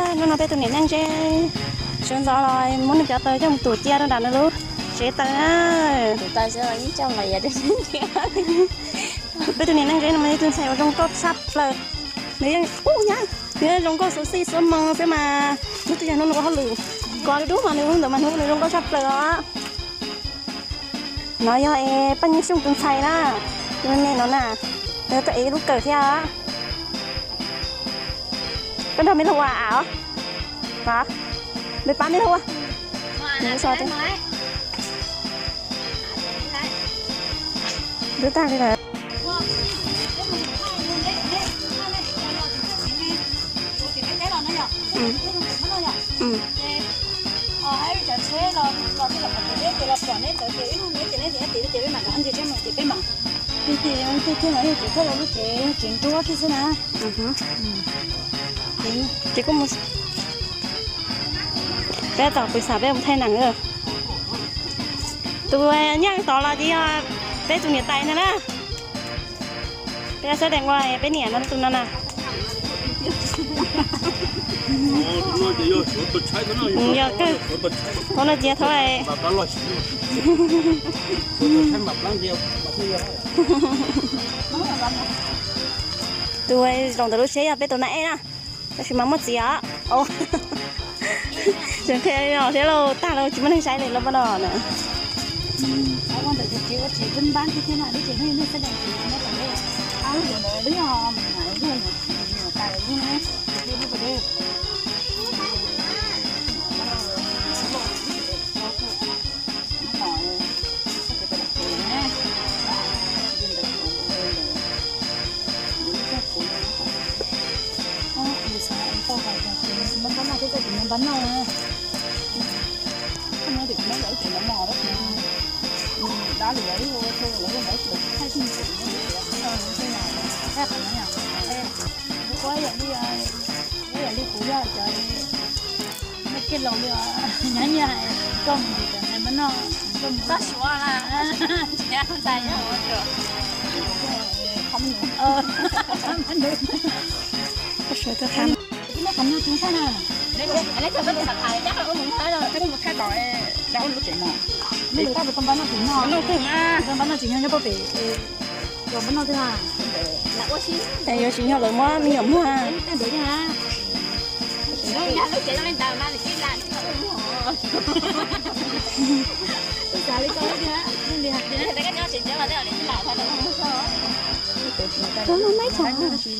Hnub no peb tus niam neej zeb sawv ntxov los muab nws cov taws coj mus tuam cia rau nram nws lub tsev taws na. Peb tus niam neej zeb no mas yog tus ntxhais uas zoo nkauj tshaj plaws. Nws yeej ub nyab, nws yeej zoo nkauj xuv xij xuv moo xwb mas. Hnub twg yog hnub nws ua hauj lwm, kov dub dub mas nws ua ntawd mas hnub nws zoo nkauj tshaj plaws os. No yog es Paj Nyiaj Xyooj tus ntxhais na, tus me me no na, nws tuaj ev lub kawm thiab. Koj nrog me luag ua av os? Peb pab me luag ua. Nws so twb tag li lawm. Ces kuj mus, peb tom pw xav peb mus thaij nees. Tus nyeej tod los ces yog peb tus niam tais ntag na. Peb sab dees ua peb niam no tus no na. Thov no cia thov. Tus zoo ntawm lub tsheb yog peb tus na ej na. Tab sis mas muaj txiv os. Tseem qhia thiab lauj, tag lauj tsis muaj neeg saib li lauj pab no na. Ua yam li, ua yam li kuv yog cov, nej kiag laus li os, nyob nyias hais koj mus ntim cov ntxhais npab noj, koj mus toj suav na, ntxhais nyob ua tsuas. Koj suav tuaj qhab. Ib lub qhov nyuj tsis thaij na. Mus thaij tom, mus thaij tom, mus thaij tom, mus thaij tom npab noj tsis nyob, npab noj tsis nyob, nyob pem, npab noj twg na. Yuav tsis nyob lawv muab me nyuam muag. Tus no maib tshaj, maib tshaj.